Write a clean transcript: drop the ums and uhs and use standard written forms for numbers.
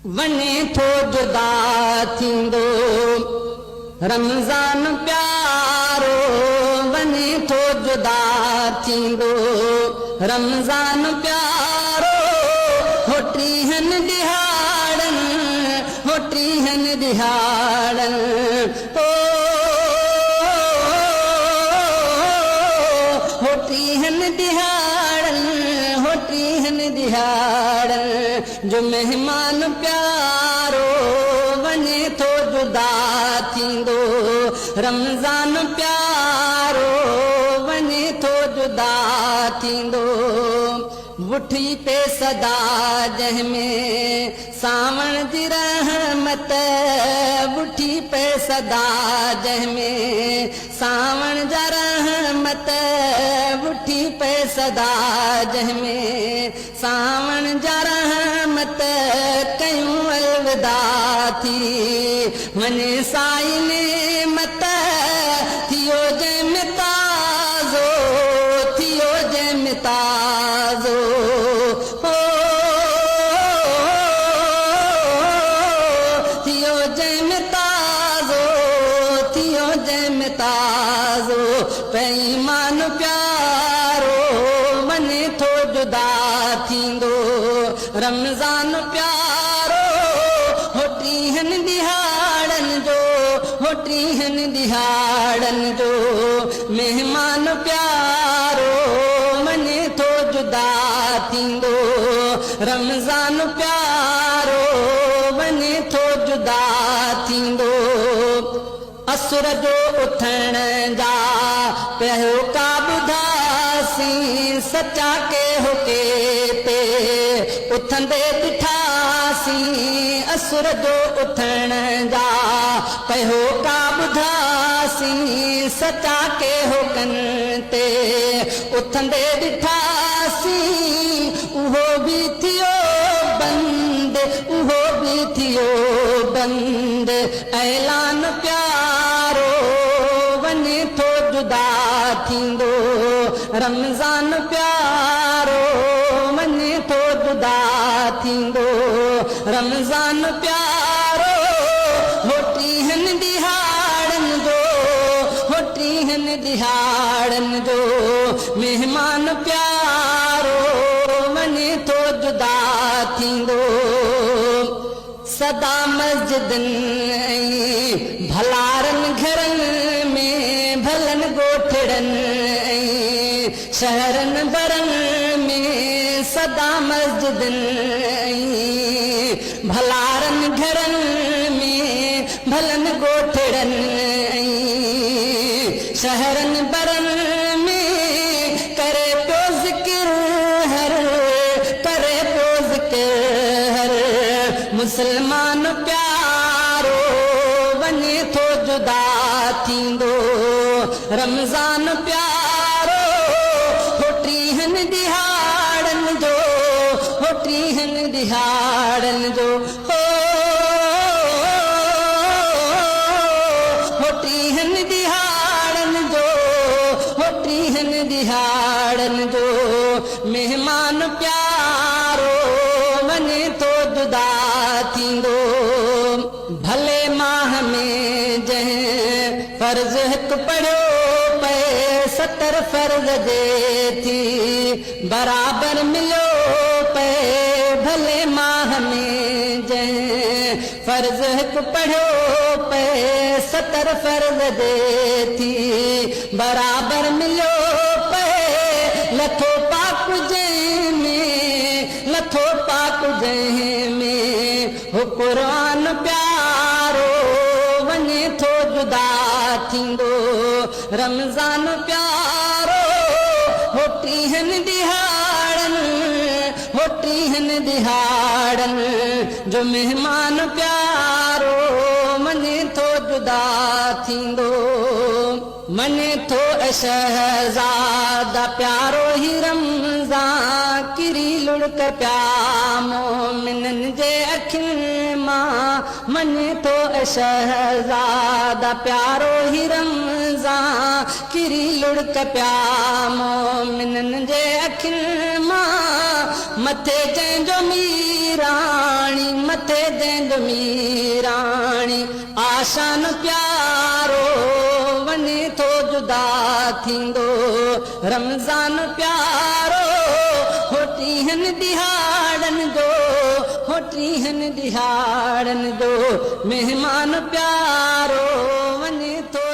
وڃي ٿو جدا ٿيندو رمضان پيارو وڃي ٿو جدا ٿيندو رمضان پيارو هو ٽيهن ڏهاڙن هو ٽيهن ڏهاڙن او هو ٽيهن ڏهاڙن هو ٽيهن ڏهاڙن جو مهمان پيارو وڃي ٿو جدا ٿيندو رمضان پيارو وڃي ٿو جدا ٿيندو وٺي پي صدا جنهن ۾ سانوڻ جي رحمت وٺي پي صدا جنهن ۾ سانوڻ جا رحمت وٺي پي صدا جنهن ۾ سانوڻ جا رحمت ڪيون الوداع ٿي وڃي سائي نعمت ٿيو جنهن ۾ تازو ٿيو جنهن ۾ تازو هو ٿيو جنهن ۾ تازو ٿيو جنهن ۾ تازو پيمان پيارو وڃي ٿو جدا ٿيندو رمضان پيارو هو ٽيهن ڏهاڙن جو هو ٽيهن ڏهاڙن جو مهمان پيارو وڃي ٿو جدا ٿيندو رمضان پيارو وڃي ٿو جدا ٿيندو. اسر جو اٿڻ جا پهو ڪا ٻڌاسين، سچا ڪي هوڪي تي اٿندي ڏٺاسين. اسر جو اٿڻ جا پهو ڪا ٻڌاسين، سچا ڪي هوڪن تي اٿندي ڏٺاسين. اهو به ٿيو بند، اهو به ٿيو بند. اعلان پيارو وڃي ٿو جدا ٿيندو رمضان پيارو وڃي ٿو جدا ٿيندو رمضان پيارو هو ٽيهن ڏهاڙن جو هو ٽيهن ڏهاڙن جو مهمان پيارو وڃي ٿو جدا ٿيندو. سدا مسجدن ۽ ڀلارن گهرن ۾، ڀلن ڳوٺڙن ۽ شهرن برن ۾، سدا مسجدن ۽ ڀلارن گهرن ۾، ڀلن ڳوٺڙن ۽ شهرن برن ۾، ڪري پيو ذڪر هر، ڪري پيو ذڪر هر، مسلمان پيارو وڃي ٿو جدا ٿيندو، رمضان پيارو هو ٽيهن ڏهاڙن جو، هو ٽيهن ڏهاڙن جو، هو هو ٽيهن ڏهاڙن جو، هو ٽيهن ڏهاڙن جو مهمان پيارو وڃي ٿو جدا ٿيندو. ڀلي ماهه ۾ جنهن فرض هڪ پڙهيو پئي ستر فرض جي ٿي برابر مليو پئي ڀلي ماهه ۾ جنهن فرض هڪ پڙهيو پئي ستر فرض جي ٿي برابر مليو پئي لٿو پاڪ جنهن ۾ لٿو پاڪ جنهن ۾ هو قرآن پيارو وڃي ٿو جدا ٿيندو رمضان پيارو هو ٽيهن ڏهاڙن هو ٽيهن ڏهاڙن جو مهمان پيارو وڃي ٿو جدا ٿيندو. وڃي ٿو اي شهزادا پيارو هي رمضان ڪري لڙڪ پيا مومنن جي اکين مان وڃي ٿو اي شهزادا پيارو هي رمضان ڪري لڙڪ پيا مومنن جي اکين مان. مٿي جنهن جو ميراڻي، مٿي جنهن جو ميراڻي، آشان پيارو وڃي ٿو جدا ٿيندو، رمضان پيارو هو ٽيهن ڏهاڙن جو، هو ٽيهن ڏهاڙن جو مهمان پيارو وڃي ٿو.